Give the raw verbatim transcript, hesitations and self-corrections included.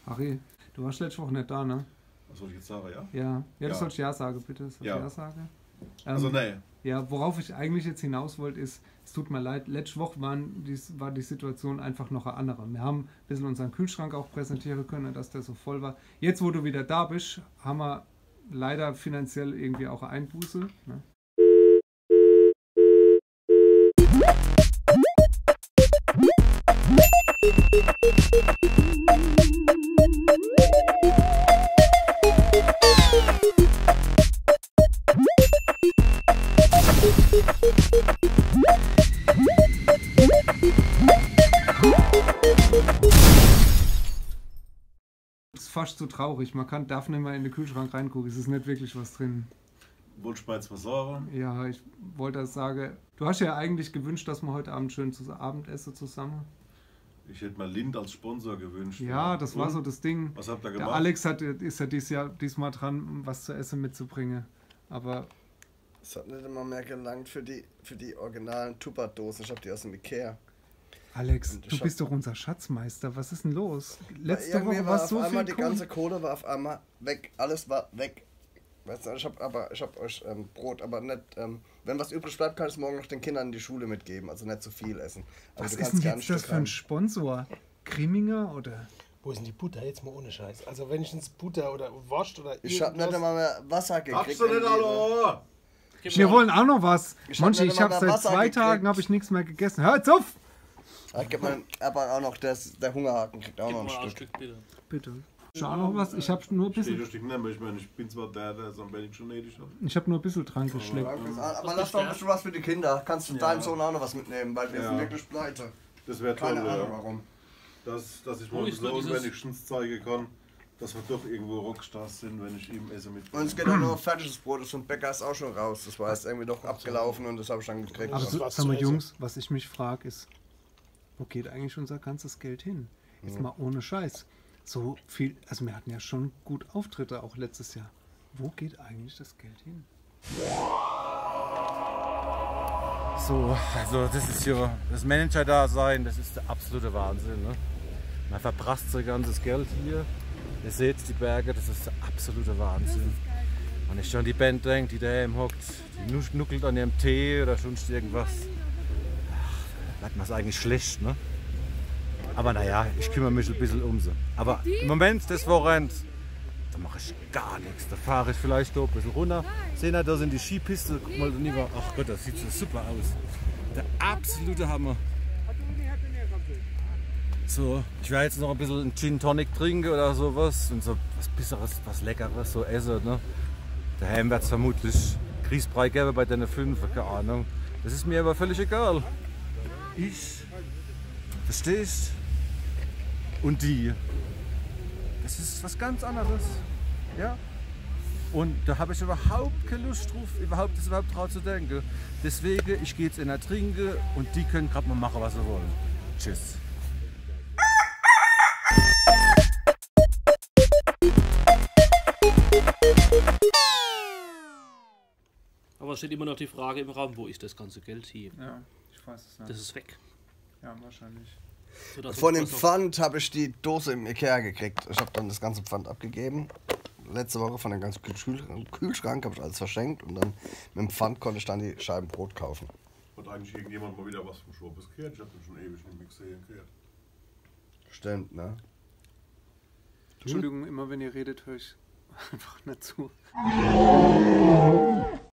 Harry, du warst letzte Woche nicht da, ne? Was soll ich jetzt sagen, ja? Ja, ja, du Ja. sollst ja sagen, bitte. Sollst Ja. Ja sagen. Also, Ähm, nee. Ja, worauf ich eigentlich jetzt hinaus wollte, ist, es tut mir leid, letzte Woche waren die, war die Situation einfach noch eine andere. Wir haben ein bisschen unseren Kühlschrank auch präsentieren können, dass der so voll war. Jetzt, wo du wieder da bist, haben wir leider finanziell irgendwie auch eine Einbuße. Ne? Das ist fast zu traurig. Man kann, darf nicht mal in den Kühlschrank reingucken. Es ist nicht wirklich was drin. Wolltest du mir jetzt was sagen? Ja, ich wollte das sagen. Du hast ja eigentlich gewünscht, dass wir heute Abend schön zu Abend essen zusammen. Ich hätte mir Lindt als Sponsor gewünscht. Ja, das war Und? So das Ding. Was habt ihr Der gemacht? Alex hat, ist ja dieses Jahr, diesmal dran, was zu essen mitzubringen. Aber Es hat nicht immer mehr gelangt für die, für die originalen Tupperdosen. Ich hab die aus dem Ikea. Alex, Und ich du hab- bist doch unser Schatzmeister. Was ist denn los? Letzte Irgendwie Woche war auf so einmal viel die Kohle. Ganze Kohle war auf einmal weg. Alles war weg. Weißt du, ich hab aber, ich hab euch ähm, Brot, aber nicht. Ähm, wenn was übrig bleibt, kann ich es morgen noch den Kindern in die Schule mitgeben. Also nicht zu viel essen. Aber Was du ist kannst denn gern jetzt das für ein Stück Sponsor? Grimminger oder? Wo ist denn die Butter? Jetzt mal ohne Scheiß. Also wenigstens Butter oder Wurst oder Ich hab nicht irgendwas. Einmal mehr Wasser gekriegt. Darfst du nicht, irgendwie, ne? Hallo? Wir wollen auch noch was. Ich Monchi, hab nicht ich habe mal seit Wasser zwei gekriegt. Tagen habe ich nichts mehr gegessen. Hör jetzt auf! Ah, gib mal, aber auch noch das, der Hungerhaken kriegt auch Gib noch ein mal ein Stück. Stück, bitte. Bitte. Schon auch noch was? Ich habe nur ein Steht bisschen, das Stück nicht, ich meine, ich bin zwar der, der es am wenigsten nötig hat. ich habe nur ein bisschen dran geschleckt. Aber lass doch ein bisschen was für die Kinder. Kannst du deinem Sohn auch noch was mitnehmen, weil wir Ja. Sind wirklich pleite. Das wäre Keine toll, Ahnung ja. Warum. Dass, dass ich Wo meinem ist nur Sohn dieses- wenigstens zeigen kann, dass wir doch irgendwo Rockstars sind, wenn ich ihm Essen mit. Und es geht auch nur auf fertiges Brot. Das vom Bäcker ist auch schon raus. Das war jetzt irgendwie doch abgelaufen und das habe ich dann gekriegt. Aber Das so, war's sag mal, zu Essen. Jungs, was ich mich frage ist, wo geht eigentlich unser ganzes Geld hin? Jetzt mal ohne Scheiß. So viel, also wir hatten ja schon gut Auftritte auch letztes Jahr. Wo geht eigentlich das Geld hin? So, also das ist hier das Manager-Dasein, das ist der absolute Wahnsinn. Ne? Man verprasst sein ganzes Geld hier. Ihr seht die Berge, das ist der absolute Wahnsinn. Wenn ich schon an die Band denk, die daheim hockt, die nusch- nuckelt an ihrem Tee oder sonst irgendwas. Ach, wird mir's eigentlich schlecht, ne? Aber naja, ich kümmere mich ein bisschen um sie. Aber im Moment, das Wochenende, da mache ich gar nichts. Da fahre ich vielleicht da ein bisschen runter. Seht ihr, da sind die Skipiste. Guck mal, da rüber. Ach Gott, das sieht so super aus. Der absolute Hammer. So, ich werde jetzt noch ein bisschen einen Gin Tonic trinken oder sowas und so was Besseres, was Leckeres, so essen, ne? Daheim wird's vermutlich Grießbrei geben bei den fünf, keine Ahnung. Das ist mir aber völlig egal. Ich, verstehst? Und die. Das ist was ganz anderes. Ja? Und da habe ich überhaupt keine Lust drauf, überhaupt, das überhaupt dran zu denken. Deswegen, ich gehe jetzt in der Trinke und die können gerade mal machen, was sie wollen. Tschüss. Aber es steht immer noch die Frage im Raum, wo ist das ganze Geld hin? Ja, ich weiß es nicht. Das ist weg. Ja, wahrscheinlich. So, dass Von man dem so- Pfand habe ich die Dose im Ikea gekriegt. Ich habe dann das ganze Pfand abgegeben. Letzte Woche von dem ganzen Kühl Kühlschrank habe ich alles verschenkt und dann mit dem Pfand konnte ich dann die Scheiben Brot kaufen. Hat eigentlich irgendjemand mal wieder was vom Schwabes gehört? Ich habe den schon ewig nicht mehr gesehen gehört. Stimmt, ne? Entschuldigung, immer wenn ihr redet, höre ich einfach nicht zu.